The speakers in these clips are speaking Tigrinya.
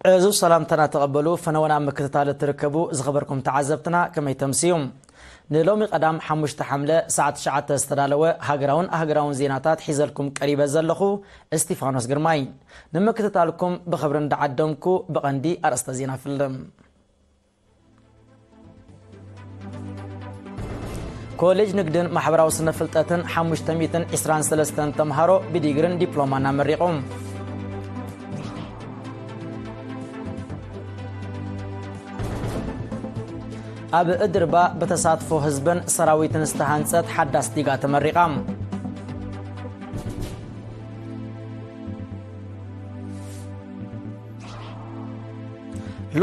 ዕዙዝ ሰላምታና ተቐበሉ። ፈነወና ምክትታል እትርከቡ ዝኸበርኩም ተዓዘብትና ከመይ ተምስዩ? ንሎሚ ቀዳም ሓሙሽተ ሓምለ ሰዓት ትሽዓተ ዝተዳለወ ሃገራውን ኣህገራውን ዜናታት ሒዘልኩም ቀሪበ ዘለኹ እስቲፋኖስ ግርማይ። ንምክትታልኩም ብኽብሪ እንዳዓደምኩ ብቐንዲ ኣርእስተ ዜና ፍልም። ኮሌጅ ንግድን ማሕበራዊ ስነ ፍልጠትን ሓሙሽተ ሚእትን ዕስራን ሰለስተን ተምሃሮ ብዲግርን ዲፕሎማን ኣመሪቑ። ኣብ እድርባ ብተሳትፎ ህዝብን ሰራዊትን ዝተሃንጸት ሓዳስ ዲጋ ተመሪቓ።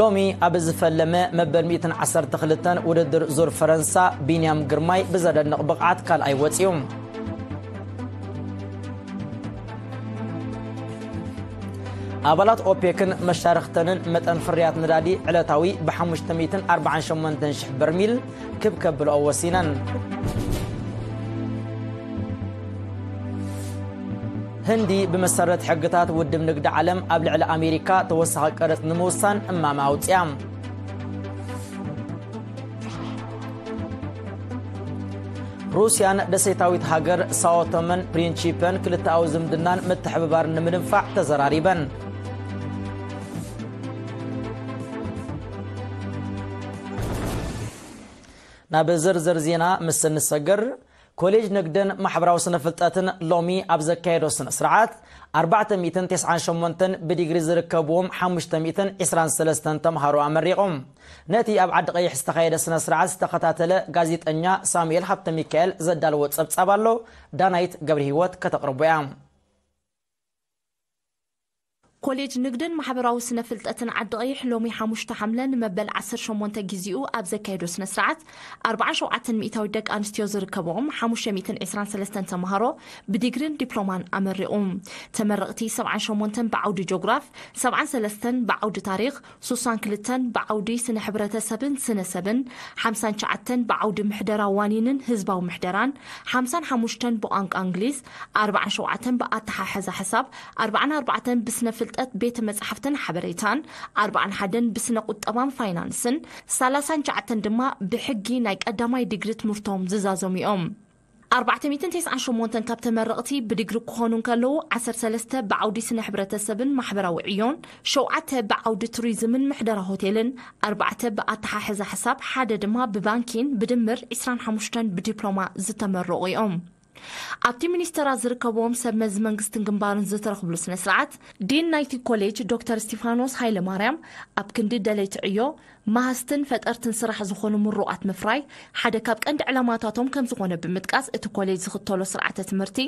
ሎሚ ኣብ ዝፈለመ መበል ሚእትን ዓሰርተ ክልተን ውድድር ዙር ፈረንሳ ቢንያም ግርማይ ብዘደንቕ ብቕዓት ካልኣይ ወጺኡ። ኣባላት ኦፔክን መሻርኽተንን መጠን ፍርያት ነዳዲ ዕለታዊ ብ ሓሙሽተ ሚእትን ኣርባዓን ሸሞንተን ሽሕ በርሚል ክብ ከብልኦ ወሲነን። ህንዲ ብመሰረት ሕግታት ውድብ ንግዲ ዓለም ኣብ ልዕሊ ኣሜሪካ ተወሳኺ ቀረጽ ንምውሳን እማመ ኣውጽያ። ሩስያን ደሴታዊት ሃገር ሳኦቶመን ፕሪንቺፐን ክልተኣዊ ዝምድናን ምትሕብባር ንምድንፋዕ ተዘራሪበን። ናብ ዝርዝር ዜና ምስ እንሰግር፣ ኮሌጅ ንግድን ማሕበራዊ ስነ ፍልጠትን ሎሚ ኣብ ዘካየዶ ስነ ስርዓት ኣርባዕተ ሚእትን ተስዓን ሸሞንተን ብዲግሪ ዝርከብዎም ሓሙሽተ ሚእትን ዕስራን ሰለስተን ተምሃሮ ኣመሪቖም። ነቲ ኣብ ዓዲ ቀይሕ ዝተኻየደ ስነ ስርዓት ዝተኸታተለ ጋዜጠኛ ሳሙኤል ሃብተ ሚካኤል ዘዳለዎ ጸብጻብ ኣሎ፣ ዳናይት ገብረ ህይወት ከተቕርቦ እያ። ኮሌጅ ንግድን ማሕበራዊ ስነ ፍልጠትን ዓዲ ቀይሕ ሎሚ ሓሙሽተ ሓምለ ንመበል ዓሰርተ ሸሞንተ ግዜኡ ኣብ ዘካየዶ ስነ ስርዓት ኣርባዓን ሸውዓተን ሚእታዊት ደቂ ኣንስትዮ ዝርከብኦም ሓሙሽተ ሚእትን ዕስራን ሰለስተን ተምሃሮ ብዲግሪን ዲፕሎማን ኣመሪቑ። ተመረቕቲ ሰብዓን ሸሞንተን ብዓውዲ ጆግራፍ፣ ሰብዓን ሰለስተን ብዓውዲ ታሪኽ፣ ስሳን ክልተን ብዓውዲ ስነ ሕብረተሰብን ስነ ሰብን፣ ሓምሳን ትሽዓተን ብዓውዲ ምሕደራ ዋኒንን ህዝባዊ ምሕደራን፣ ሓምሳን ሓሙሽተን ብቋንቋ እንግሊዝ፣ ኣርባዓን ሸውዓተን ብኣተሓሕዛ ሕሳብ፣ ኣርባዓን ኣርባዕተን ብስነ ፍልጠት ቤተ መጻሕፍትን ሓበሬታን፣ ኣርባዓን ሓደን ብስነ ቁጠባን ፋይናንስን፣ ሰላሳን ትሽዓተን ድማ ብሕጊ ናይ ቀዳማይ ዲግሪ ትምህርቶም ዝዛዘሙ እዮም። ኣርባዕተ ሚእትን ተስዓን ሸሞንተን ካብ ተመረቕቲ ብዲግሪ ክኾኑ እንከለዉ፣ ዓሰርተ ሰለስተ ብዓውዲ ስነ ሕብረተሰብን ማሕበራዊ ዕዮን፣ ሸውዓተ ብዓውዲ ቱሪዝምን ምሕደራ ሆቴልን፣ ኣርባዕተ ብኣተሓሕዛ ሕሳብ፣ ሓደ ድማ ብባንኪን፣ ብድምር ዕስራን ሓሙሽተን ብዲፕሎማ ዝተመረቑ እዮም። ኣብቲ ሚኒስተራት ዝርከብዎም ሰብ መዚ መንግስትን ግንባርን ዝተረኽብሉ ስነ ስርዓት፣ ዲን ናይቲ ኮሌጅ ዶክተር እስቲፋኖስ ሃይለማርያም፣ ኣብ ክንዲ ደለይቲ ዕዮ፣ መሃዝትን ፈጠርትን ስራሕ ዝኾኑ ምሩቓት ምፍራይ ሓደ ካብ ቀንዲ ዕላማታቶም ከም ዝኾነ ብምጥቃስ፣ እቲ ኮሌጅ ዝኽተሎ ስርዓተ ትምህርቲ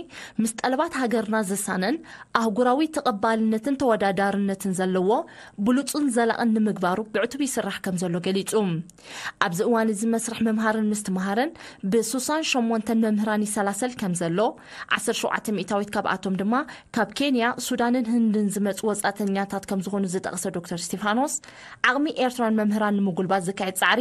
ምስ ጠለባት ሃገርና ዝሳነን ኣህጉራዊ ተቐባልነትን ተወዳዳርነትን ዘለዎ ብሉጽን ዘላቕን ንምግባሩ ብዕቱብ ይስራሕ ከም ዘሎ ገሊጹ። ኣብዚ እዋን እዚ መስርሕ ምምሃርን ምስትምሃርን ብስሳን ሸሞንተን መምህራን ይሰላሰል ከም ዘሎ፣ ዓሰርተ ሸውዓተ ሚእታዊት ካብኣቶም ድማ ካብ ኬንያ፣ ሱዳንን ህንድን ዝመጹ ወጻእተኛታት ከም ዝኾኑ ዝጠቕሰ ዶክተር እስቲፋኖስ፣ ዓቕሚ ኤርትራን መምህራን ንምጉልባት ዝካየድ ጻዕሪ፣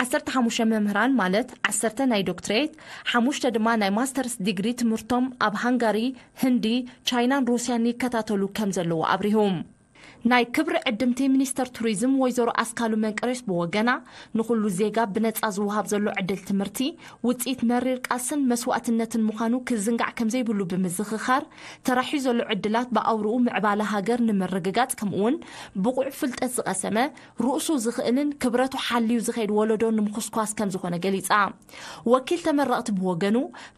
ዓሰርተ ሓሙሽተ መምህራን ማለት ዓሰርተ ናይ ዶክትሬት፣ ሓሙሽተ ድማ ናይ ማስተርስ ዲግሪ ትምህርቶም ኣብ ሃንጋሪ፣ ህንዲ፣ ቻይናን ሩስያን ይከታተሉ ከም ዘለዉ ኣብሪሁ። ናይ ክብሪ ዕድምቲ ሚኒስተር ቱሪዝም ወይዘሮ ኣስካሉ መንቀሬስ ብወገና፣ ንኹሉ ዜጋ ብነጻ ዝወሃብ ዘሎ ዕድል ትምህርቲ፣ ውጽኢት መሪር ቃልስን መስዋእትነትን ምዃኑ ክዝንጋዕ ከም ዘይብሉ ብምዝኽኻር፣ ተራሕዩ ዘሎ ዕድላት ብኣውርኡ ምዕባለ ሃገር ንምርግጋጽ፣ ከምኡውን ብቑዕ ፍልጠት ዝቐሰመ፣ ርእሱ ዝኽእልን ክብረቱ ሓልዩ ዝኸይድ ወለዶ ንምኹስኳስ ከም ዝኾነ ገሊጻ። ወኪል ተመረቕቲ ብወገኑ፣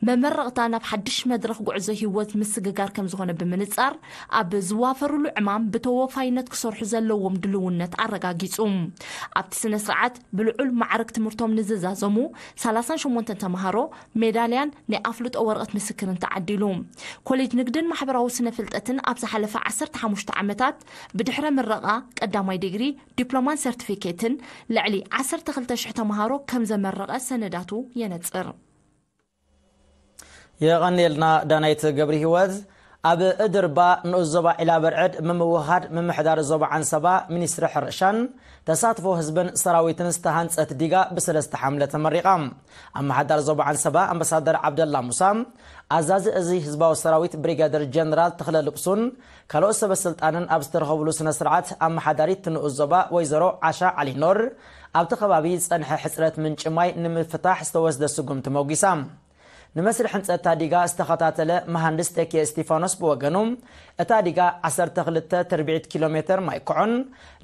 መመረቕታ ናብ ሓድሽ መድረኽ ጉዕዞ ህይወት ምስግጋር ከም ዝኾነ ብምንጻር፣ ኣብ ዝዋፈሩሉ ዕማም ብተወፋይነት ክሰርሑ ዘለዎም ድልውነት ኣረጋጊጹ። ኣብቲ ስነ ስርዓት ብልዑል ማዕርግ ትምህርቶም ንዝዛዘሙ ሰላሳን ሸሞንተን ተምሃሮ ሜዳልያን ናይ ኣፍልጦ ወረቐት ምስክርን ተዓዲሉ። ኮሌጅ ንግድን ማሕበራዊ ስነ ፍልጠትን ኣብ ዝሓለፈ ዓሰርተ ሓሙሽተ ዓመታት ብድሕረ ምረቓ ቀዳማይ ዲግሪ፣ ዲፕሎማን ሰርቲፊኬትን ልዕሊ ዓሰርተ ክልተ ሽሕ ተምሃሮ ከም ዘመረቐ ሰነዳቱ የነጽር። የቐንየልና ዳናይት ገብረ ህይወት። ኣብ እድርባ ንኡስ ዞባ ዒላበርዕድ ምምውሃድ ምምሕዳር ዞባ ዓንሰባ ሚኒስትሪ ሕርሻን ተሳትፎ ህዝብን ሰራዊትን ዝተሃንጸት ዲጋ ብሰለስተ ሓምለ ተመሪቓ። ኣመሓዳር ዞባ ዓንሰባ ኣምባሳደር ዓብደላ ሙሳ፣ ኣዛዚ እዚ ህዝባዊ ሰራዊት ብሪጋደር ጀነራል ተኽለ ልብሱን ካልኦት ሰበ ስልጣንን ኣብ ዝተረኸብሉ ስነ ስርዓት፣ ኣመሓዳሪት ንኡስ ዞባ ወይዘሮ ዓሻ ዓሊኖር ኣብቲ ከባቢ ዝጸንሐ ሕጽረት ምንጪ ማይ ንምፍታሕ ዝተወስደ ስጉምቲ መጒሳ። ንመስርሕ ህንጸት ታዲጋ ዝተኸታተለ መሃንድስ ተኪ እስቲፋኖስ ብወገኑ፣ እታ ዲጋ ዓሰርተ ክልተ ትርብዒት ኪሎ ሜትር ማይ ክዖን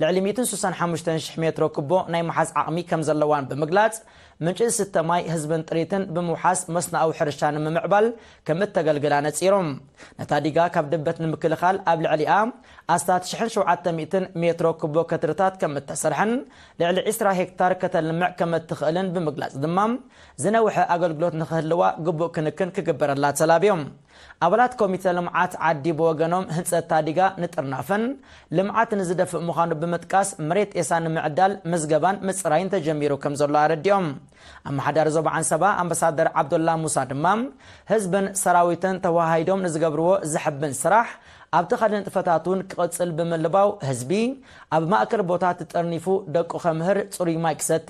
ልዕሊ ሚእትን ስሳን ሓሙሽተን ሽሕ ሜትሮ ክቦ ናይ መሓዝ ዓቕሚ ከም ዘለዋን ብምግላጽ፣ ምንጪ ዝስተ ማይ ህዝብን ጥሪትን ብምውሓስ መስኖኣዊ ሕርሻ ንምምዕባል ከም እተገልግላ ነጺሩ። ነታ ዲጋ ካብ ድበት ንምክልኻል ኣብ ልዕሊኣ ኣስታት ሽሕን ሸውዓተ ሚእትን ሜትሮ ክቦ ከትርታት ከም እተሰርሐን ልዕሊ ዕስራ ሄክታር ከተልምዕ ከም እትኽእልን ብምግላጽ ድማ፣ ዝነውሐ ኣገልግሎት ንኽህልዋ ግቡእ ክንክን ክግበረላ ተላብዮም። ኣባላት ኮሚተ ልምዓት ዓዲ ብወገኖም፣ ህንጸት ታዲጋ ንጥርናፈን ልምዓት ንዝደፍእ ምዃኑ ብምጥቃስ፣ መሬት ጤሳ ንምዕዳል ምዝገባን ምጽራይን ተጀሚሩ ከም ዘሎ ኣረዲኦም። ኣመሓዳሪ ዞባ ዓንሰባ ኣምባሳደር ዓብዶላ ሙሳ ድማ፣ ህዝብን ሰራዊትን ተወሃሂዶም ንዝገብርዎ ዘሐብን ስራሕ ኣብቲ ካልእ ንጥፈታት እውን ክቕጽል ብምልባው፣ ህዝቢ ኣብ ማእከል ቦታት ተጠርኒፉ ደቁ ከምህር፣ ጽሩይ ማይ ክሰቲ፣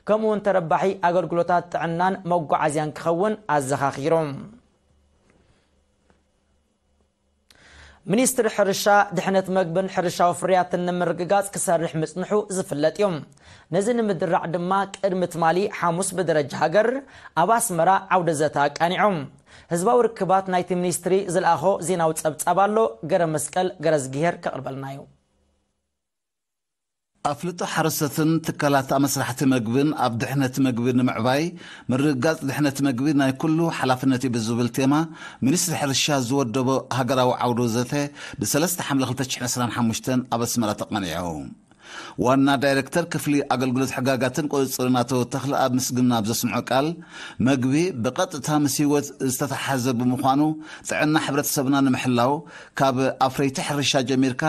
ከምኡ እውን ተረባሒ ኣገልግሎታት ጥዕናን መጓዓዝያን ክኸውን ኣዘኻኺሮም። ሚኒስትሪ ሕርሻ፣ ድሕነት መግብን ሕርሻዊ ፍርያትን ንምርግጋጽ ክሰርሕ ምጽንሑ ዝፍለጥ እዩ። ነዚ ንምድራዕ ድማ ቅድሚ ትማሊ ሓሙስ ብደረጃ ሃገር ኣብ ኣስመራ ዓውደ ዘተ ኣቃኒዑ። ህዝባዊ ርክባት ናይቲ ሚኒስትሪ ዝለኣኾ ዜናዊ ጸብጻብ ኣሎ። ገረ መስቀል ገረዝግሄር ከቕርበልና እዩ። ኣፍልጦ ሓረስቶትን ትካላት ኣመስራሕቲ መግብን ኣብ ድሕነት መግቢ ንምዕባይ፣ ምርግጋጽ ድሕነት መግቢ ናይ ኩሉ ሓላፍነት እዩ ብዝብል ቴማ፣ ሚኒስትሪ ሕርሻ ዝወደቦ ሃገራዊ ዓውደ ዘተ ብሰለስተ ሓምለ ክልተ ሽሕን ዕስራን ሓሙሽተን ኣብ ኣስመራ ተቓኒዑ። ዋና ዳይሬክተር ክፍሊ ኣገልግሎት ሕጋጋትን ቁጽጽርን ኣቶ ተኽለኣብ ምስግና ኣብ ዘስምዖ ቃል፣ መግቢ ብቐጥታ ምስ ህይወት ዝተተሓሓዘ ብምዃኑ፣ ጥዕና ሕብረተሰብና ንምሕላው፣ ካብ ኣፍረይቲ ሕርሻ ጀሚርካ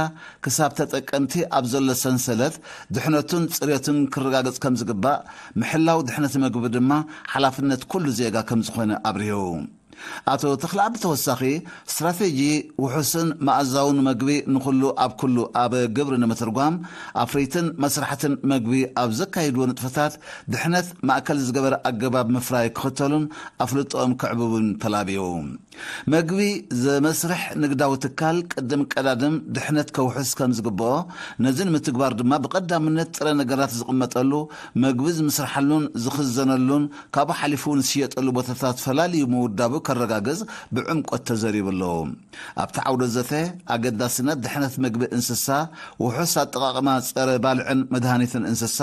ክሳብ ተጠቀምቲ ኣብ ዘሎ ሰንሰለት ድሕነቱን ጽሬቱን ክረጋገጽ ከም ዝግባእ፣ ምሕላው ድሕነት መግቢ ድማ ሓላፍነት ኩሉ ዜጋ ከም ዝኾነ ኣብሪሁ። ኣቶ ተኽለኣብ ብተወሳኺ፣ ስትራቴጂ ውሑስን መኣዛውን መግቢ ንኹሉ ኣብ ኩሉ ኣብ ግብሪ ንምትርጓም፣ ኣፍረይትን መስራሕትን መግቢ ኣብ ዘካይድዎ ንጥፈታት ድሕነት ማእከል ዝገበረ ኣገባብ ምፍራይ ክኽተሉን ኣፍልጦኦም ከዕብቡን ተላብዩ። መግቢ ዘመስርሕ ንግዳዊ ትካል ቅድም ቀዳድም ድሕነት ከውሕስ ከም ዝግብኦ፣ ነዚ ንምትግባር ድማ ብቐዳምነት ጥረ ነገራት ዝቕመጠሉ፣ መግቢ ዝምስርሓሉን ዝኽዘነሉን ካብኡ ሓሊፉ እውን ዝሽየጠሉ ቦታታት ፈላልዩ ምውዳቡ ከረጋግጽ ብዕምቆት ተዘሪቡ ኣሎ። ኣብቲ ዓውደ ዘተ፣ ኣገዳስነት ድሕነት መግቢ እንስሳ፣ ውሑስ ኣጠቓቕማ ጸረ ባልዕን መድሃኒትን እንስሳ፣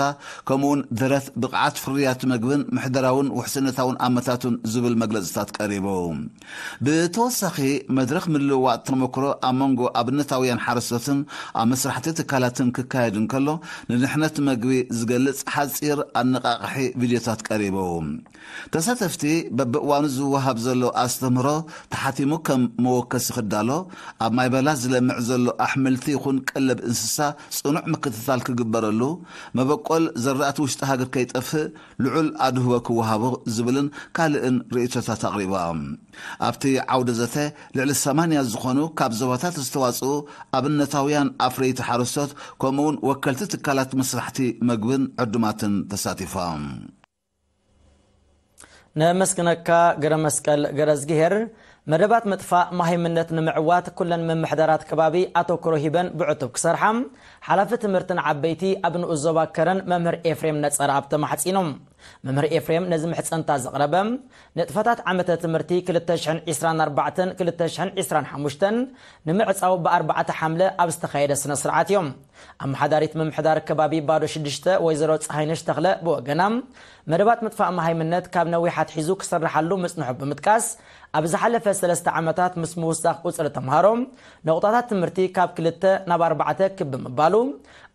ከምኡውን ደረት ብቕዓት ፍርያት መግብን ምሕደራውን ውሕስነታውን ኣመታቱን ዝብል መግለጽታት ቀሪቡ። ብተወሳኺ፣ መድረኽ ምልውዋጥ ተመክሮ ኣብ መንጎ ኣብነታውያን ሓረስቶትን ኣብ መስራሕቲ ትካላትን ክካየድ እንከሎ፣ ንድሕነት መግቢ ዝገልጽ ሓጺር ኣነቓቕሒ ቪድዮታት ቀሪቡ። ተሳተፍቲ፣ በብእዋኑ ዝወሃብ ዘሎ ኣስተምህሮ ተሓቲሙ ከም መወከሲ ክዳሎ፣ ኣብ ማይ በላ ዝለምዕ ዘሎ ኣሕምልቲ ይኹን ቀለብ እንስሳ ጽኑዕ ምክትታል ክግበረሉ፣ መበቆል ዘራእቲ ውሽጢ ሃገር ከይጠፍእ ልዑል ኣድህቦ ክወሃቦ ዝብልን ካልእን ርእይቶታት ኣቕሪባ። ኣብቲ ዓውደ ዘተ ልዕሊ ሰማንያ ዝኾኑ ካብ ዞባታት ዝተዋጽኡ ኣብነታውያን ኣፍረይቲ ሓረስቶት፣ ከምኡውን ወከልቲ ትካላት መስራሕቲ መግብን ዕዱማትን ተሳቲፎም። ነመስግነካ ገረ መስቀል ገረዝግሄር። መደባት ምጥፋእ መሃይምነት ንምዕዋት ኩለን ምምሕዳራት ከባቢ ኣተኩሮ ሂበን ብዕቱብ ክሰርሓ ሓላፊ ትምህርትን ዓበይቲ ኣብ ንኡስ ዞባ ከረን መምህር ኤፍሬም ነጸረኣብ ተማሕጺኖም። መምህር ኤፍሬም ነዚ ምሕጽንታ ዘቕረበ፣ ንጥፈታት ዓመተ ትምህርቲ ክልተ ሽሕን ዕስራን ኣርባዕተን ክልተ ሽሕን ዕስራን ሓሙሽተን ንምዕጻው ብኣርባዕተ ሓምለ ኣብ ዝተኻየደ ስነ ስርዓት እዮም። ኣመሓዳሪት ምምሕዳር ከባቢ ባዶ ሽዱሽተ ወይዘሮ ፀሃይነሽ ተኽለ ብወገና፣ መደባት ምጥፋእ መሃይምነት ካብ ነዊሕ ኣትሒዙ ክስርሓሉ ምፅንሑ ብምጥቃስ፣ ኣብ ዝሓለፈ ሰለስተ ዓመታት ምስ ምውሳኽ ቁፅሪ ተምሃሮ፣ ነቑጣታት ትምህርቲ ካብ ክልተ ናብ ኣርባዕተ ክብ ብምባሉ፣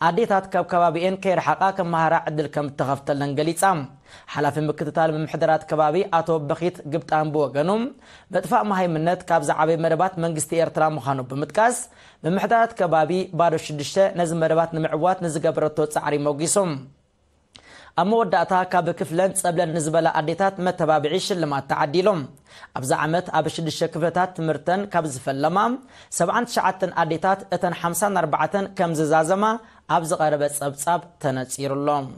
ኣዴታት ካብ ከባቢኤን ከይረሓቓ ከመሃራ ዕድል ከም እተኸፍተለን ገሊፃ። ሓላፊ ምክትታል ምምሕዳራት ከባቢ ኣቶ በኺት ግብጣን ብወገኑ፣ ምጥፋእ መሃይምነት ካብ ዝዓበዩ መደባት መንግስቲ ኤርትራ ምዃኑ ብምጥቃስ፣ ምምሕዳራት ከባቢ ባዶ ሽዱሽተ ነዚ መደባት ንምዕዋት ንዝገበረቶ ጻዕሪ ሞጊሱ። ኣብ መወዳእታ ካብ ክፍለን ጸብለን ንዝበላ ኣዴታት መተባብዒ ሽልማት ተዓዲሎም። ኣብዚ ዓመት ኣብ ሽዱሽተ ክፍልታት ትምህርተን ካብ ዝፈለማ ሰብዓን ትሽዓተን ኣዴታት፣ እተን ሓምሳን ኣርባዕተን ከም ዝዛዘማ ኣብ ዝቐረበ ጸብጻብ ተነጺሩሎም።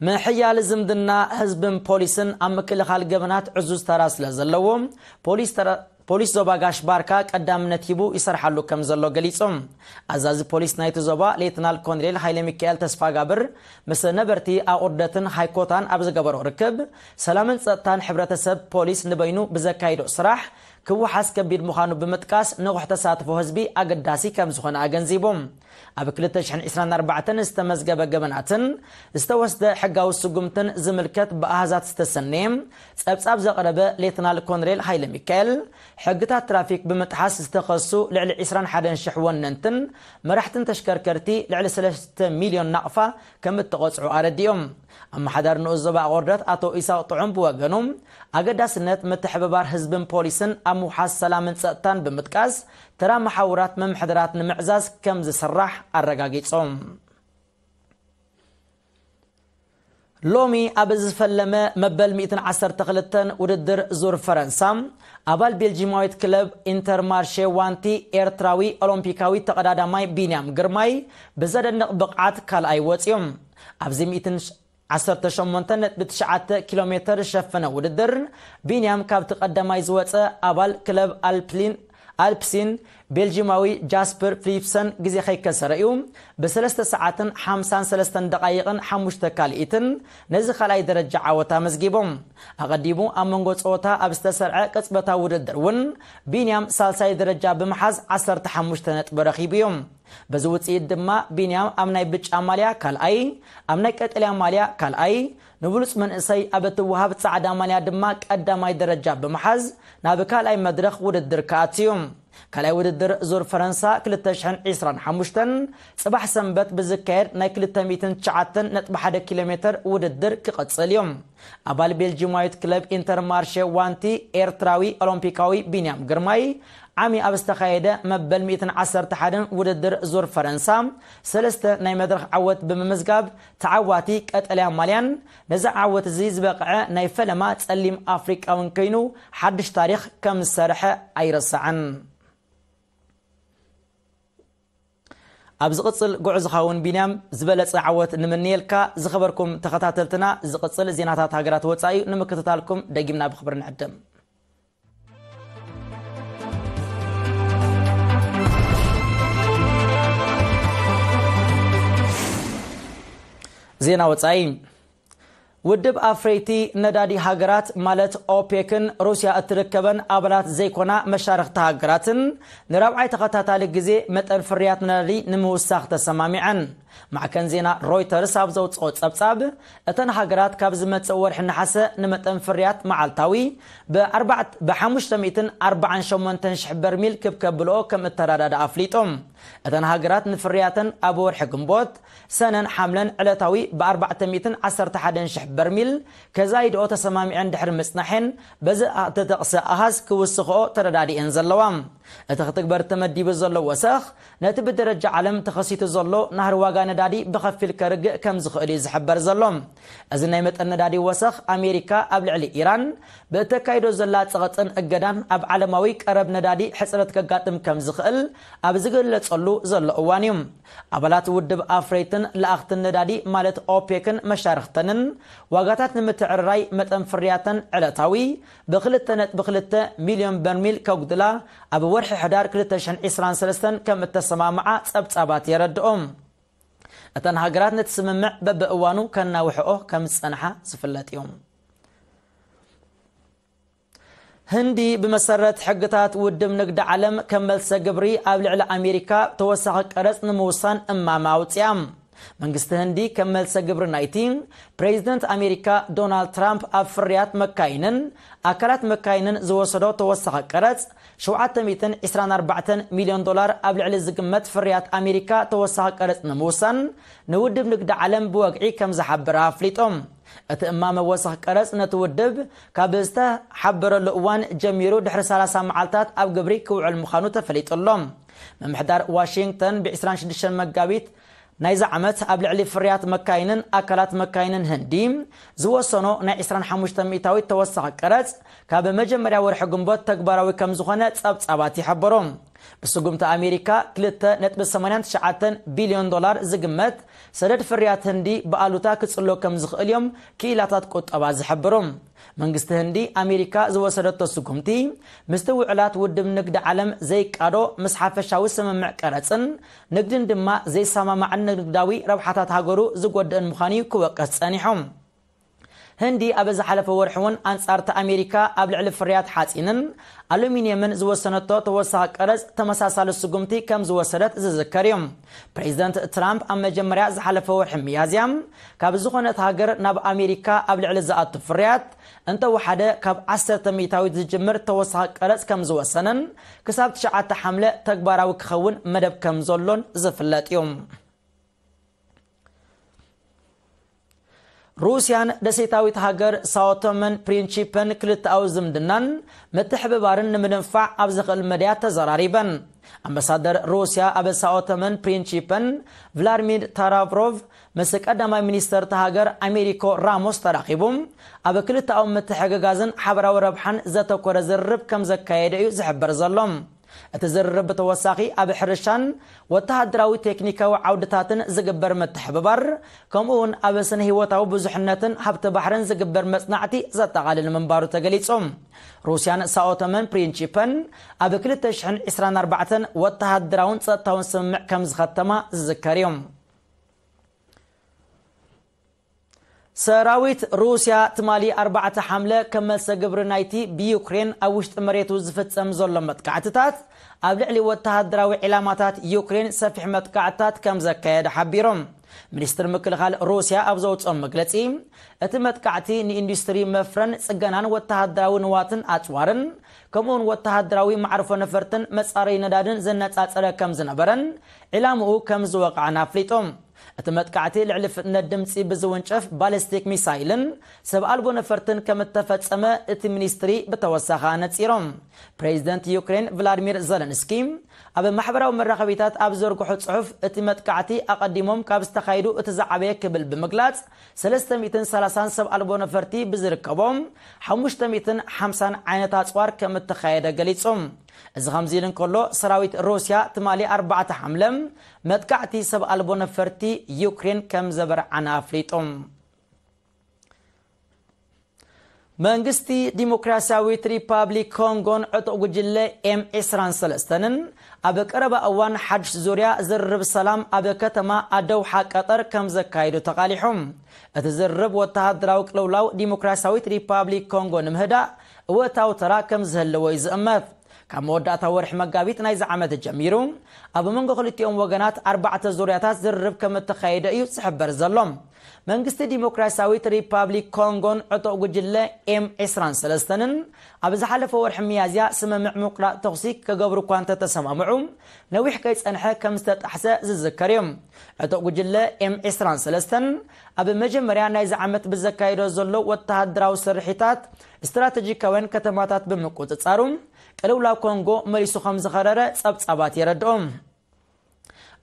ምሕያል ዝምድና ህዝብን ፖሊስን ኣብ ምክልኻል ገበናት ዕዙዝ ተራ ስለ ዘለዎ፣ ፖሊስ ተራ-፣ ፖሊስ ዞባ ጋሽ ባርካ ቀዳምነት ሂቡ ይሰርሓሉ ከም ዘሎ ገሊጹ። ኣዛዚ ፖሊስ ናይቲ ዞባ ሌትናል ኮንሬል ሃይለ ሚካኤል ተስፋጋብር ምስ ነበርቲ ኣቑርደትን ሃይኮታን ኣብ ዝገበሮ ርክብ፣ ሰላምን ጸጥታን ሕብረተሰብ ፖሊስ ንበይኑ ብዘካይዶ ስራሕ ክወሓስ ከቢድ ምዃኑ ብምጥቃስ፣ ንቑሕ ተሳትፎ ህዝቢ ኣገዳሲ ከም ዝኾነ ኣገንዚቡ። ኣብ ክልተ ሽሕን ዕስራን ኣርባዕተን ዝተመዝገበ ገበናትን ዝተወስደ ሕጋዊ ስጉምትን ዝምልከት ብኣሃዛት ዝተሰነየ ጸብጻብ ዘቕረበ ሌትናል ኮንሬል ሃይለ ሚካኤል፣ ሕግታት ትራፊክ ብምጥሓስ ዝተኸሱ ልዕሊ ዕስራን ሓደን ሽሕ ወነንትን መራሕትን ተሽከርከርቲ ልዕሊ ሰለስተ ሚልዮን ናቕፋ ከም እተቖጽዑ ኣረዲኦም። ኣመሓዳሪ ንኡስ ዞባ ኣቑርደት ኣቶ ኢሳቕ ጥዑም ብወገኑ፣ ኣገዳስነት ምትሕብባር ህዝብን ፖሊስን ኣብ ምውሓስ ሰላምን ጸጥታን ብምጥቃስ፣ ተራ መሓውራት ምምሕዳራት ንምዕዛዝ ከም ዝስራሕ ኣረጋጊጾም። ሎሚ ኣብ ዝፈለመ መበል ሚእትን ዓሰርተ ክልተን ውድድር ዙር ፈረንሳ፣ ኣባል ቤልጂማዊት ክለብ ኢንተርማርሼ ዋንቲ ኤርትራዊ ኦሎምፒካዊ ተቐዳዳማይ ቢንያም ግርማይ ብዘደንቕ ብቕዓት ካልኣይ ወጺኡ። ኣብዚ ሚእትን ዓሰርተ ሸሞንተ ነጥቢ ትሽዓተ ኪሎ ሜተር ዝሸፈነ ውድድር፣ ቢንያም ካብቲ ቀዳማይ ዝወጸ ኣባል ክለብ ኣልፕሊን፣ ኣልፕሲን ቤልጂማዊ ጃስፐር ፊሊፕሰን ግዜ ከይከሰረ እዩ ብሰለስተ ሰዓትን ሓምሳን ሰለስተን ደቓይቕን ሓሙሽተ ካልኢትን ነዚ ካልኣይ ደረጃ ዓወት ኣመዝጊቦም። ኣቐዲሙ ኣብ መንጎ ጸወታ ኣብ ዝተሰርዐ ቅጽበታዊ ውድድር እውን ቢንያም ሳልሳይ ደረጃ ብምሓዝ ዓሰርተ ሓሙሽተ ነጥቢ ረኺቡ እዩ። በዚ ውጽኢት ድማ ቢንያም ኣብ ናይ ብጫ ማልያ ካልኣይ፣ ኣብ ናይ ቀጠልያ ማልያ ካልኣይ፣ ንብሉጽ መንእሰይ ኣብ እትወሃብ ጻዕዳ ማልያ ድማ ቀዳማይ ደረጃ ብምሓዝ ናብ ካልኣይ መድረኽ ውድድር ክኣቱ እዩ። ካልኣይ ውድድር ዙር ፈረንሳ ክልተ ሽሕን ዕስራን ሓሙሽተን ጽባሕ ሰንበት ብዝካየድ ናይ ክልተ ሚእትን ትሽዓተን ነጥቢ ሓደ ኪሎ ሜተር ውድድር ክቕጽል እዩ። ኣባል ቤልጂማዊት ክለብ ኢንተርማርሼ ዋንቲ ኤርትራዊ ኦሎምፒካዊ ቢንያም ግርማይ ዓሚ ኣብ ዝተኻየደ መበል ሚእትን ዓሰርተ ሓደን ውድድር ዙር ፈረንሳ ሰለስተ ናይ መድረኽ ዓወት ብምምዝጋብ ተዓዋቲ ቀጠልያ ማልያን ነዚ ዓወት እዚ ዝበቕዐ ናይ ፈለማ ጸሊም ኣፍሪቃውን ኮይኑ ሓድሽ ታሪኽ ከም ዝሰርሐ ኣይረሳዕን። ኣብ ዝቕጽል ጉዕዞኻ እውን ቢንያም ዝበለጸ ዓወት ንምንየልካ። ዝኸበርኩም ተኸታተልትና፣ ዝቕጽል ዜናታት ሃገራት ወጻኢ ንምክትታልኩም ደጊምና ብኽብሪ ንዕድም። ዜና ወጻኢ። ውድብ ኣፍረይቲ ነዳዲ ሃገራት ማለት ኦፔክን ሩስያ እትርከበን ኣባላት ዘይኮና መሻርኽቲ ሃገራትን ንራብዓይ ተኸታታሊ ግዜ መጠን ፍርያት ነዳዲ ንምውሳኽ ተሰማሚዐን። ማዕከን ዜና ሮይተርስ ኣብ ዘውጽኦ ጸብጻብ፣ እተን ሃገራት ካብ ዝመጽእ ወርሒ ነሓሰ ንመጠን ፍርያት መዓልታዊ ብ ሓሙሽተ ሚእትን ኣርባዓን ሸሞንተን ሽሕ በርሚል ክብ ከብልኦ ከም እተረዳድኣ ኣፍሊጡ። እተን ሃገራት ንፍርያተን ኣብ ወርሒ ግንቦት፣ ሰነን ሓምለን ዕለታዊ ብ ኣርባዕተ ሚእትን ዓሰርተ ሓደን ሽሕ በርሚል ከዛይድኦ ተሰማሚዐን ድሕሪ ምጽናሐን፣ በዚ እተጠቕሰ ኣሃዝ ክውስኽኦ ተረዳዲኤን ዘለዋ። እቲ ክትግበር ተመዲቡ ዘሎ ወሰኽ፣ ነቲ ብደረጃ ዓለም ተኸሲቱ ዘሎ ናህሪ ዋጋ ነዳዲ ብኸፊል ከርግእ ከም ዝኽእል እዩ ዝሕበር ዘሎ። እዚ ናይ መጠን ነዳዲ ወሰኽ፣ ኣሜሪካ ኣብ ልዕሊ ኢራን ብእተካይዶ ዘላ ጸቕጥን እገዳን ኣብ ዓለማዊ ቀረብ ነዳዲ ሕጽረት ከጋጥም ከም ዝኽእል ኣብ ዝግለጸሉ ዘሎ እዋን እዩ። ኣባላት ውድብ ኣፍረይትን ለኣኽትን ነዳዲ ማለት ኦፔክን መሻርኽተንን ዋጋታት ንምትዕርራይ መጠን ፍርያተን ዕለታዊ ብክልተ ነጥቢ ክልተ ሚልዮን በርሚል ከጉድላ ኣብ ወርሒ ሕዳር ክልተ ሽሕን ዕስራን ሰለስተን ከም እተሰማምዓ ጸብጻባት የረድኡ። እተን ሃገራት ነቲ ስምምዕ በብእዋኑ ከናውሕኦ ከም ዝጸንሓ ዝፍለጥ እዩ። ህንዲ ብመሰረት ሕግታት ውድብ ንግዲ ዓለም ከም መልሰ ግብሪ ኣብ ልዕሊ ኣሜሪካ ተወሳኺ ቀረጽ ንምውሳን እማመ ኣውጽኣ። መንግስቲ ህንዲ ከም መልሰ ግብሪ ናይቲ ፕሬዚደንት ኣሜሪካ ዶናልድ ትራምፕ ኣብ ፍርያት መካይንን ኣካላት መካይንን ዝወሰዶ ተወሳኺ ቀረጽ ሸውዓተ ሚእትን ዕስራን ኣርባዕተን ሚልዮን ዶላር ኣብ ልዕሊ ዝግመት ፍርያት ኣሜሪካ ተወሳኺ ቀረጽ ንምውሳን ንውድብ ንግዲ ዓለም ብወግዒ ከም ዝሓበረ ኣፍሊጦም። እቲ እማመ ወሰኽ ቀረጽ ነቲ ውድብ ካብ ዝተሓበረሉ እዋን ጀሚሩ ድሕሪ ሰላሳ መዓልታት ኣብ ግብሪ ክውዕል ምዃኑ ተፈሊጡ ኣሎ። ምምሕዳር ዋሽንግተን ብ ዕስራን ሽዱሽተን መጋቢት ናይዚ ዓመት ኣብ ልዕሊ ፍርያት መካይንን ኣካላት መካይንን ህንዲ ዝወሰኖ ናይ ዕስራን ሓሙሽተ ሚእታዊት ተወሳኺ ቀረጽ፣ ካብ መጀመርያ ወርሒ ግንቦት ተግባራዊ ከም ዝኾነ ጸብጻባት ይሕብሩ። ብስጉምቲ ኣሜሪካ ክልተ ነጥቢ ሰማንያን ትሽዓተን ቢልዮን ዶላር ዝግመት ሰደድ ፍርያት ህንዲ ብኣሉታ ክጽሎ ከም ዝኽእል እዮም ክኢላታት ቁጠባ ዝሕብሩ። መንግስቲ ህንዲ ኣሜሪካ ዝወሰደቶ ስጉምቲ ምስቲ ውዕላት ውድብ ንግዲ ዓለም ዘይቃዶ፣ ምስ ሓፈሻዊ ስምምዕ ቀረጽን ንግድን ድማ ዘይሰማማዕን ንግዳዊ ረብሓታት ሃገሩ ዝጎድእን ምዃኑ እዩ ክወቀስ ጸኒሑ። ህንዲ ኣብ ዝሓለፈ ወርሒ እውን ኣንጻርቲ ኣሜሪካ ኣብ ልዕሊ ፍርያት ሓጺንን ኣሉሚንየምን ዝወሰነቶ ተወሳኺ ቀረጽ ተመሳሳሊ ስጉምቲ ከም ዝወሰደት ዝዝከር እዩ። ፕሬዚደንት ትራምፕ ኣብ መጀመርያ ዝሓለፈ ወርሒ ሚያዝያ ካብ ዝኾነት ሃገር ናብ ኣሜሪካ ኣብ ልዕሊ ዝኣቱ ፍርያት እንተወሓደ ካብ ዓሰርተ ሚእታዊት ዝጅምር ተወሳኺ ቀረጽ ከም ዝወሰነን ክሳብ ትሽዓተ ሓምለ ተግባራዊ ክኸውን መደብ ከም ዘሎን ዝፍለጥ እዩ። ሩስያን ደሴታዊት ሃገር ሳኦቶመን ፕሪንቺፐን ክልተኣዊ ዝምድናን ምትሕብባርን ንምድንፋዕ ኣብ ዝኽእል መድያት ተዘራሪበን። ኣምባሳደር ሩስያ ኣብ ሳኦቶመን ፕሪንቺፐን ቭላድሚር ታራቭሮቭ ምስ ቀዳማይ ሚኒስተር እታ ሃገር ኣሜሪኮ ራሞስ ተራኺቡ ኣብ ክልተኣዊ ምትሕግጋዝን ሓበራዊ ረብሓን ዘተኮረ ዝርርብ ከም ዘካየደ እዩ ዝሕበር ዘሎ። እቲ ዝርርብ ብተወሳኺ ኣብ ሕርሻን ወተሃደራዊ ቴክኒካዊ ዓውድታትን ዝግበር ምትሕብባር፣ ከምኡ እውን ኣብ ስነ ህይወታዊ ብዙሕነትን ሃብቲ ባሕርን ዝግበር መጽናዕቲ ዘጠቓልል ምንባሩ ተገሊጹ። ሩስያን ሳኦቶመን ፕሪንቺፐን ኣብ ክልተ ሽሕን ዕስራን ኣርባዕተን ወተሃደራውን ጸጥታውን ስምምዕ ከም ዝኸተማ ዝዝከር እዩ። ሰራዊት ሩስያ ትማሊ ኣርባዕተ ሓምለ ከም መልሰ ግብሪ ናይቲ ብዩክሬን ኣብ ውሽጢ መሬቱ ዝፍጸም ዘሎ መጥቃዕትታት ኣብ ልዕሊ ወተሃደራዊ ዒላማታት ዩክሬን ሰፊሕ መጥቃዕትታት ከም ዘካየደ ሓቢሮም። ሚኒስትር ምክልኻል ሩስያ ኣብ ዘውፅኦም መግለፂ፣ እቲ መጥቃዕቲ ንኢንዱስትሪ መፍረን ጽገናን ወተሃደራዊ ንዋትን ኣጽዋርን ከምኡውን ወተሃደራዊ ማዕርፎ ነፈርትን መጻረይ ነዳድን ዘነጻጸረ ከም ዝነበረን ዒላምኡ ከም ዝወቕዐን ኣፍሊጦም። እቲ መጥቃዕቲ ልዕሊ ፍጥነት ድምጺ ብዝውንጨፍ ባሊስቲክ ሚሳይልን ሰብ ኣልቦ ነፈርትን ከም እተፈጸመ እቲ ሚኒስትሪ ብተወሳኺ ኣነጺሮም። ፕሬዚደንት ዩክሬን ቭላድሚር ዘለንስኪ ኣብ ማሕበራዊ መራኸቢታት ኣብ ዘርግሖ ጽሑፍ፣ እቲ መጥቃዕቲ ኣቐዲሞም ካብ ዝተኻየዱ እቲ ዝዓበየ ክብል ብምግላጽ፣ ሰለስተ ሚእትን ሰላሳን ሰብ ኣልቦ ነፈርቲ ብዝርከቦም ሓሙሽተ ሚእትን ሓምሳን ዓይነት ኣጽዋር ከም እተኻየደ ገሊጹ። እዚ ከምዚ ኢሉ እንከሎ፣ ሰራዊት ሩስያ ትማሊ ኣርባዕተ ሓምለ መጥቃዕቲ ሰብ ኣልቦ ነፈርቲ ዩክሬን ከም ዘበርዓነ ኣፍሊጡ። መንግስቲ ዲሞክራሲያዊት ሪፓብሊክ ኮንጎን ዕጡቕ ጉጅለ ኤም ዕስራን ሰለስተን ኣብ ቀረባ እዋን ሓድሽ ዙርያ ዝርርብ ሰላም ኣብ ከተማ ኣደውሓ ቀጠር ከም ዘካይዱ ተቓሊሑ። እቲ ዝርርብ ወተሃደራዊ ቅልውላው ዲሞክራሲያዊት ሪፓብሊክ ኮንጎ ንምህዳእ እወታዊ ተራ ከም ዝህልዎ እዩ ዝእመት። ካብ መወዳእታ ወርሒ መጋቢት ናይዚ ዓመት ጀሚሩ ኣብ መንጎ ክልቲኦም ወገናት ኣርባዕተ ዙርያታት ዝርርብ ከም እተኻየደ እዩ ዝሕበር ዘሎ። መንግስቲ ዲሞክራሲያዊት ሪፓብሊክ ኮንጎን ዕጡቕ ጉጅለ ኤም ዕስራን ሰለስተን ኣብ ዝሓለፈ ወርሒ ሚያዝያ ስምምዕ ምቁራጽ ተኹሲ ክገብሩ እኳ እንተተሰማምዑ፣ ነዊሕ ከይጸንሐ ከም ዝተጣሕሰ ዝዝከር እዩ። ዕጡቕ ጉጅለ ኤም ዕስራን ሰለስተን ኣብ መጀመርያ ናይዚ ዓመት ብዘካየዶ ዘሎ ወተሃደራዊ ስርሒታት ስትራተጂካውያን ከተማታት ብምቁጽጻሩ፣ ቅልውላው ኮንጎ መሊሱ ከም ዝኸረረ ጸብጻባት የረድኦ።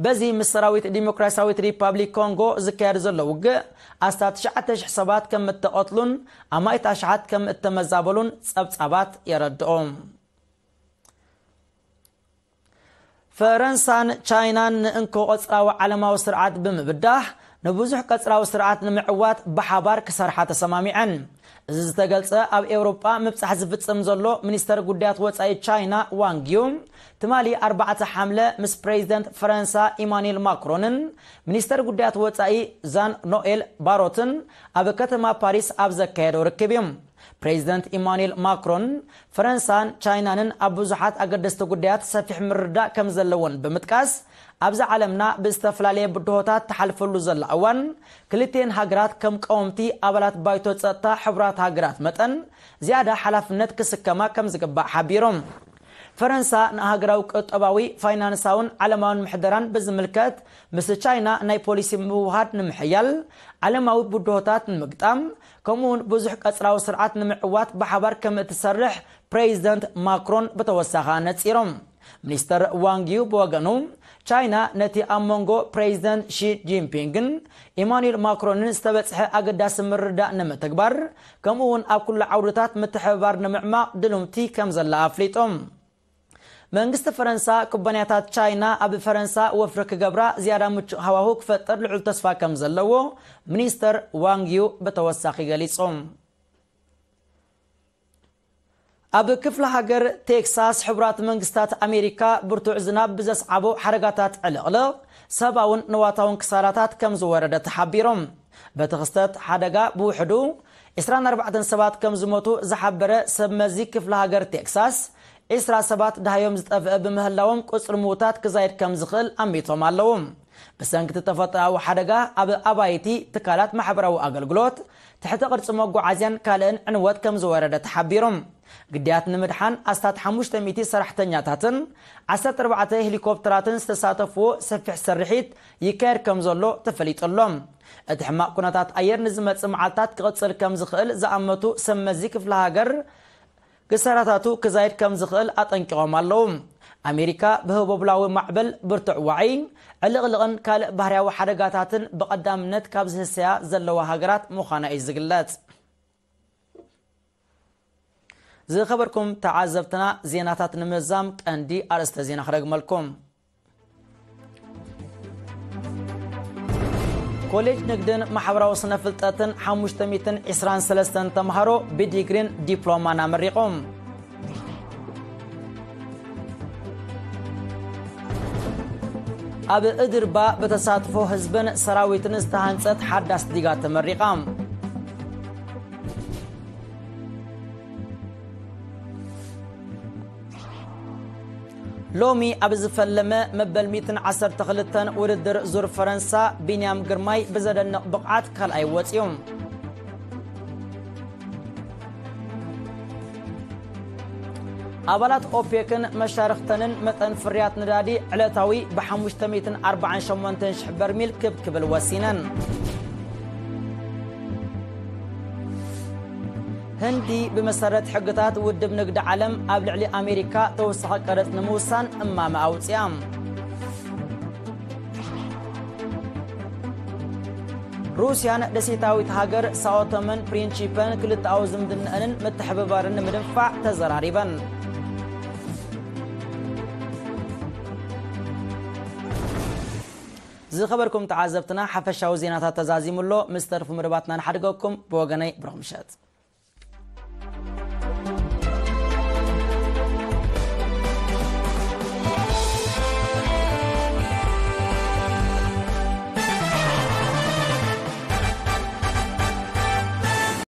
በዚ ምስ ሰራዊት ዲሞክራሲያዊት ሪፓብሊክ ኮንጎ ዝካየድ ዘሎ ውግእ ኣስታት ትሽዓተ ሽሕ ሰባት ከም እተቐትሉን ኣማኢት ኣሽሓት ከም እተመዛበሉን ጸብጻባት የረድኦ። ፈረንሳን ቻይናን ንእንኮ ቀጽራዊ ዓለማዊ ስርዓት ብምብዳህ፣ ንብዙሕ ቀጽራዊ ስርዓት ንምዕዋት ብሓባር ክሰርሓ ተሰማሚዐን። እዚ ዝተገልጸ ኣብ ኤውሮጳ ምብጻሕ ዝፍጽም ዘሎ ሚኒስተር ጉዳያት ወጻኢ ቻይና ዋንግ ዩ፣ ትማሊ ኣርባዕተ ሓምለ ምስ ፕሬዚደንት ፈረንሳ ኢማኑኤል ማክሮንን ሚኒስተር ጉዳያት ወጻኢ ዛን ኖኤል ባሮትን ኣብ ከተማ ፓሪስ ኣብ ዘካየዶ ርክብ እዩ። ፕሬዚደንት ኢማኑኤል ማክሮን ፈረንሳን ቻይናንን ኣብ ብዙሓት ኣገደስቲ ጉዳያት ሰፊሕ ምርዳእ ከም ዘለዎን ብምጥቃስ፣ ኣብዚ ዓለምና ብዝተፈላለየ ብድሆታት ትሓልፈሉ ዘላ እዋን፣ ክልቲኤን ሃገራት ከም ቀወምቲ ኣባላት ባይቶ ጸጥታ ሕቡራት ሃገራት መጠን ዝያዳ ሓላፍነት ክስከማ ከም ዝግባእ ሓቢሮም። ፈረንሳ ንሃገራዊ ቁጠባዊ፣ ፋይናንሳውን ዓለማውን ምሕደራን ብዝምልከት ምስ ቻይና ናይ ፖሊሲ ምውሃድ ንምሕያል፣ ዓለማዊ ብድሆታት ንምግጣም፣ ከምኡውን ብዙሕ ቀጽራዊ ስርዓት ንምዕዋት ብሓባር ከም እትሰርሕ ፕሬዚደንት ማክሮን ብተወሳኺ ኣነጺሮም። ሚኒስተር ዋንግ ዩ ብወገኑ፣ ቻይና ነቲ ኣብ መንጎ ፕሬዚደንት ሺ ጂንፒንግን ኢማኑኤል ማክሮንን ዝተበጽሐ ኣገዳሲ ምርዳእ ንምትግባር፣ ከምኡ እውን ኣብ ኩሉ ዓውድታት ምትሕብባር ንምዕማቕ ድልውቲ ከም ዘላ ኣፍሊጦም። መንግስቲ ፈረንሳ ኩባንያታት ቻይና ኣብ ፈረንሳ ወፍሪ ክገብራ ዝያዳ ምቹእ ሃዋሁ ክፈጥር ልዑል ተስፋ ከም ዘለዎ ሚኒስተር ዋንግ ዩ ብተወሳኺ ገሊጹ። ኣብ ክፍለ ሃገር ቴክሳስ ሕቡራት መንግስታት ኣሜሪካ ብርቱዕ ዝናብ ብዘስዓቦ ሓደጋታት ዕልቕልቕ ሰብኣውን ንዋታውን ክሳራታት ከም ዝወረደ ተሓቢሮም። በቲ ክስተት ሓደጋ ብውሕዱ ዕስራን ኣርባዕተን ሰባት ከም ዝሞቱ ዝሓበረ ሰብ መዚ ክፍለ ሃገር ቴክሳስ፣ ዕስራ ሰባት ደሃዮም ዝጠፍአ ብምህላዎም ቁጽሪ ምዉታት ክዛይድ ከም ዝኽእል ኣሚቶም ኣለዉ። ብሰንኪ እቲ ተፈጥሮኣዊ ሓደጋ ኣብ ኣባይቲ፣ ትካላት ማሕበራዊ ኣገልግሎት፣ ትሕተ ቅርጺ መጓዓዝያን ካልእን ዕንወት ከም ዝወረደ ተሓቢሩ። ግዳያት ንምድሓን ኣስታት ሓሙሽተ ሚእቲ ሰራሕተኛታትን ዓሰርተ ኣርባዕተ ሄሊኮፕተራትን ዝተሳተፍዎ ሰፊሕ ስርሒት ይካየድ ከም ዘሎ ተፈሊጡ ኣሎ። እቲ ሕማቕ ኩነታት ኣየር ንዝመጽእ መዓልታት ክቕጽል ከም ዝኽእል ዝኣመቱ ሰብ መዚ ክፍለ ሃገር፣ ክሳራታቱ ክዛይድ ከም ዝኽእል ኣጠንቂቖም ኣለዉ። ኣሜሪካ ብህቦብላዊ ማዕበል፣ ብርቱዕ ዋዒ፣ ዕልቕልቕን ካልእ ባህርያዊ ሓደጋታትን ብቐዳምነት ካብ ዝህሰያ ዘለዋ ሃገራት ምዃና እዩ ዝግለጽ። ዝኸበርኩም ተዓዘብትና፣ ዜናታት ንምዛም ቀንዲ ኣርእስተ ዜና ክደግመልኩም። ኮሌጅ ንግድን ማሕበራዊ ስነ ፍልጠትን ሓሙሽተ ሚእትን ዕስራን ሰለስተን ተምሃሮ ብዲግሪን ዲፕሎማን ኣመሪቖም። ኣብ እድርባ ብተሳትፎ ህዝብን ሰራዊትን ዝተሃንጸት ሓዳስ ዲጋ ተመሪቓ። ሎሚ ኣብ ዝፈለመ መበል ሚእትን ዓሰርተ ክልተን ውድድር ዙር ፈረንሳ፣ ቢንያም ግርማይ ብዘደንቕ ብቕዓት ካልኣይ ወጺኡ። ኣባላት ኦፔክን መሻርኽተንን መጠን ፍርያት ነዳዲ ዕለታዊ ብ ሓሙሽተ ሚእትን ኣርባዓን ሸሞንተን ሽሕ በርሚል ክብ ክብል ወሲነን። ህንዲ ብመሰረት ሕግታት ውድብ ንግዲ ዓለም ኣብ ልዕሊ ኣሜሪካ ተወሳኺ ቀረጽ ንምውሳን እማመ ኣውጽኣ። ሩስያን ደሴታዊት ሃገር ሳኦቶመን ፕሪንቺፐን ክልተኣዊ ዝምድናኣንን ምትሕብባርን ንምድንፋዕ ተዘራሪበን። ዝኸበርኩም ተዓዘብትና፣ ሓፈሻዊ ዜናታት ተዛዚሙ ኣሎ። ምስ ተርፉ መደባትና ንሓድገኩም። ብወገነይ ብሩኽ ምሸት።